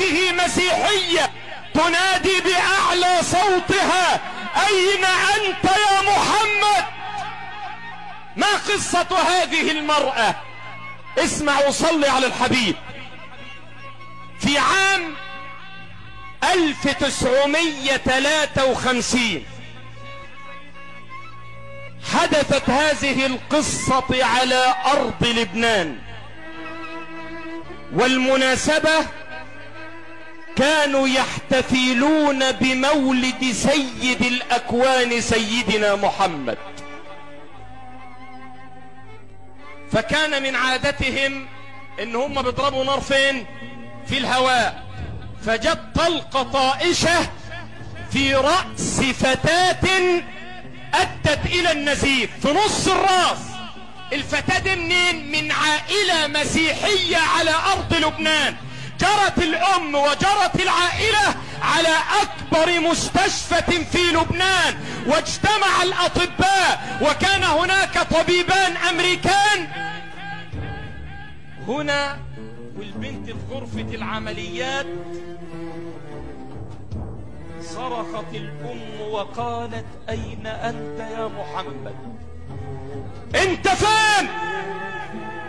هذه مسيحية تنادي بأعلى صوتها: أين أنت يا محمد؟ ما قصة هذه المرأة؟ اسمع وصلي على الحبيب. في عام 1953 حدثت هذه القصة على أرض لبنان، والمناسبة كانوا يحتفلون بمولد سيد الأكوان سيدنا محمد، فكان من عادتهم ان هم بيضربوا نار فين؟ في الهواء. فجت طلقة طائشة في رأس فتاة أدت إلى النزيف في نص الراس. الفتاة دي منين؟ من عائلة مسيحية على أرض لبنان. جرت الأم وجرت العائلة على أكبر مستشفى في لبنان، واجتمع الأطباء، وكان هناك طبيبان أمريكان هنا، والبنت في غرفة العمليات. صرخت الأم وقالت: أين أنت يا محمد؟ أنت فين؟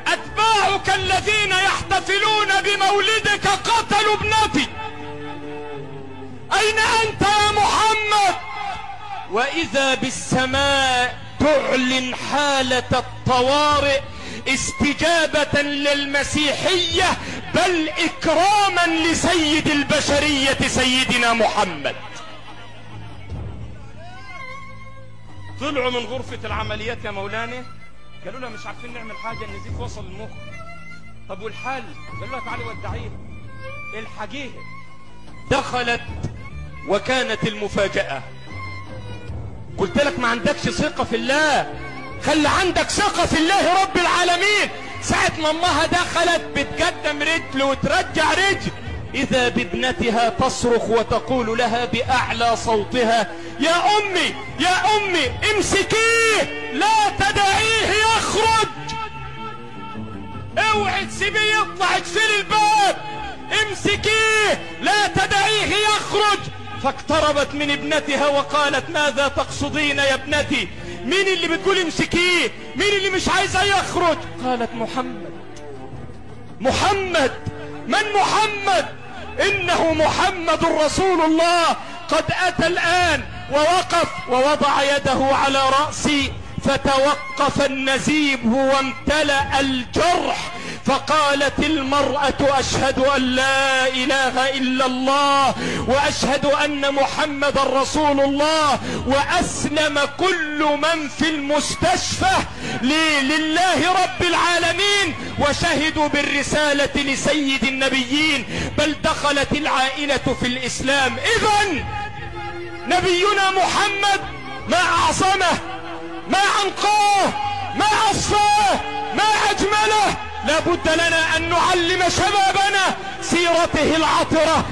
أتباعك الذين يحتفلون بمولدك قتلوا ابنتي، أين أنت يا محمد؟ وإذا بالسماء تعلن حالة الطوارئ استجابة للمسيحية، بل إكراما لسيد البشرية سيدنا محمد. طلعوا من غرفة العمليات يا مولانا، قالوا لها مش عارفين نعمل حاجة، النزيف وصل المخ. طب والحل؟ قالوا لها تعالي ودعيها، الحقيها. دخلت وكانت المفاجأة. قلت لك ما عندكش ثقة في الله، خلي عندك ثقة في الله رب العالمين. ساعة ما امها دخلت بتقدم رجل وترجع رجل، إذا بابنتها تصرخ وتقول لها بأعلى صوتها: يا أمي يا أمي امسكيه، لا تدعيه يخرج، اوعي تسيبيه يطلع، اقفلي الباب، امسكيه لا تدعيه يخرج. فاقتربت من ابنتها وقالت: ماذا تقصدين يا ابنتي؟ مين اللي بتقول امسكيه؟ مين اللي مش عايزه يخرج؟ قالت: محمد. محمد؟ من محمد؟ إنه محمد رسول الله، قد أتى الآن ووقف ووضع يده على رأسي، فتوقف النزيف وامتلأ الجرح. فقالت المرأة: أشهد أن لا إله إلا الله وأشهد أن محمد رسول الله. وأسلم كل من في المستشفى لله رب العالمين، وشهدوا بالرسالة لسيد النبيين، بل دخلت العائلة في الإسلام. إذن نبينا محمد ما أعظمه، ما أنقاه، ما أصفاه، ما أجمله. لا بد لنا أن نعلم شبابنا سيرته العطرة.